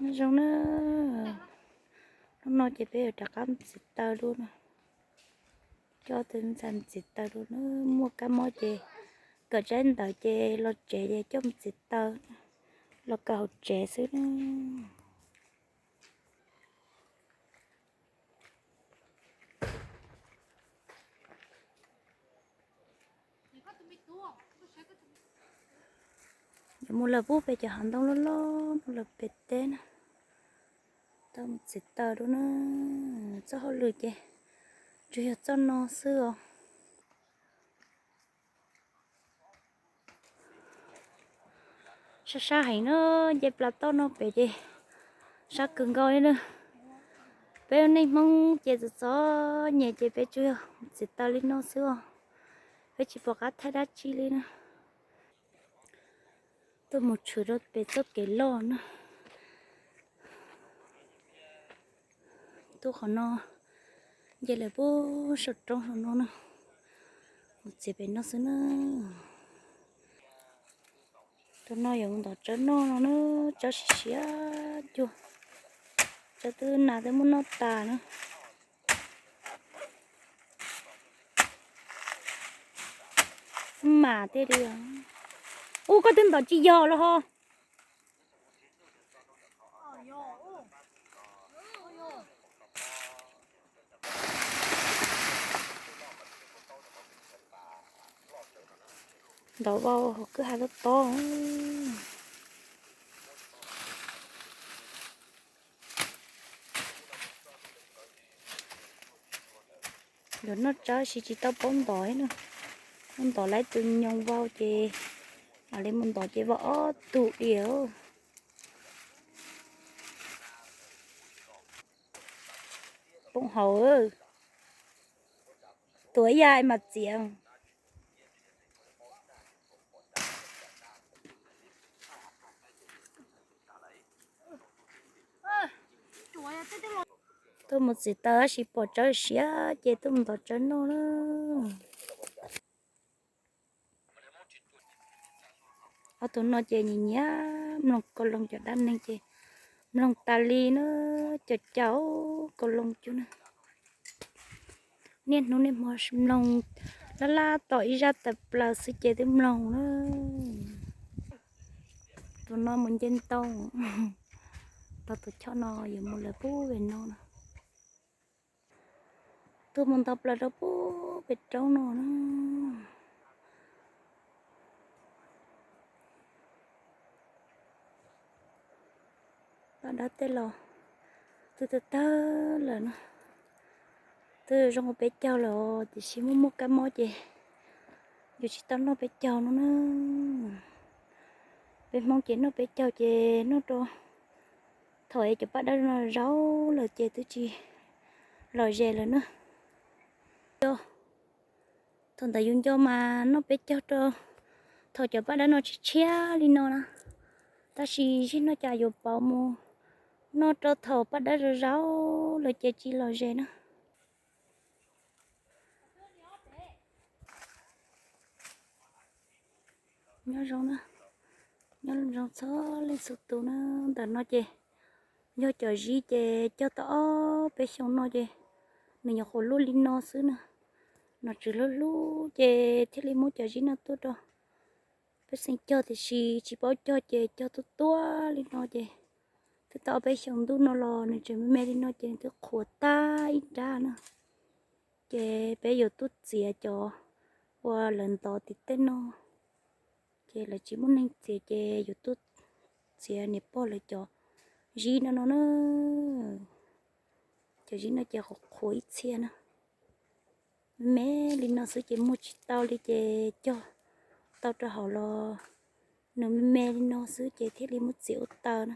Nyob zoo na, hnub no ces peb yuav rov qab mus txiav taws dua na. Coj tus ntxhais mus txiav taws dua na, muaj kab mob ces kawm tsaib ntawv ces los tsev ces coj mus txiav taws, los kawm hauv tsev xwb na. Yuav mus lawm pub pem cov hav ntoo loj loj, mus lawm pem teb na. Tau mus txiav taws dua na. Txoj hauj lwm ces tsuas yog txoj no xwb os. Sab sab heev na, nce plas toj no pem ces sab kawg nkaus li na. Peb ua neej Hmoob ces txom txom nyem ces peb tsuas yog txiav taws li no xwb os. Peb tsis pom qab thaij dab tsi li na. Tuaj mus tshwm rau pem txoj kev loj na. Tuaj qhov no, nce lawm puag saum roob saum no na, mus txiav pem no xwb na. Tus no yuav mus ntov tsawb noj no na, tsawb siav siav cuag, tsawb twb nas twb muab noj tas na. Mas thiaj li, ub, koj twb ntov tsis yog los ho. Ntov vau hauv kwj ha tob tob. Yuav noj tsawb sis tsis tau paub ntov na. Mus ntov lawm tus nyoos vau ces mam li mus ntov ces vau ob tug diam. Poob hauv, tuav ib yam mas txiav. Tuaj mus txiav taws tab sis pom tsawb siav ces tuaj mus ntov tsawb noj na. Ob tug no ces nyiam nyiam mloog kaus loos, cov dab neeg ces mloog tas li na, caum caum kaus loos cuag na. Niaj hnub niaj hmo mloog laj laj tos ib zaj tawm plaws xwb ces twb mloog na. Tus no mus nce ntoo, tau tus choj no yuav mus lawm pub ve no na. Tuaj mus ntau plaws rau pub pem roob no na. Paj dab tej los twb tawg tawg lawm na. Twb zoo ua peb caug lawm os, tiam sis muaj muaj kab mob ces yus tsis tau noj peb caug no na. Peb Hmoob ces noj peb caug ces noj rau thaum es cov paj dab no zaub lawm ces twb tsis lom zem lawm na. Thaum ntawd yus nco mas noj peb caug rau thaum cov paj dab no tshiab tshiab li no na, tab sis zim no cas yuav pauv mus noj rau thaum paj dab zaub zaub lawm ces tsis lom zem na. Nyob zoo na, nyob zoo txhua leej txhua tus na. Ntawm no ces yog cov zib ces cog tau ob peb xyoos no ces nws nyuam qhuav luaj li no xwb na. Nom tswv hlub hlub ces thiaj li muab cov zib no tuaj rau pej xeem cog, tiam sis tsis paub cog ces cog tuaj tuaj li no ces twb tau ob peb xyoos ntuj no los nws tseem me me li no ces nws twb qhuav tag ib nrab na. Ces peb yuav tuaj txiav cov uas lawv ntov tim tej no, ces lawv tsis muaj neeg txiav ces yuav tuaj txiav niam pog lawv cov zib no no na. Cov zib no ces qhuav qhuav ib txhia na. Me me li no xwb ces muag tsis tau li ces cog tau rau hauv los nws me me li no xwb ces thiaj li muab txiav ua taws na.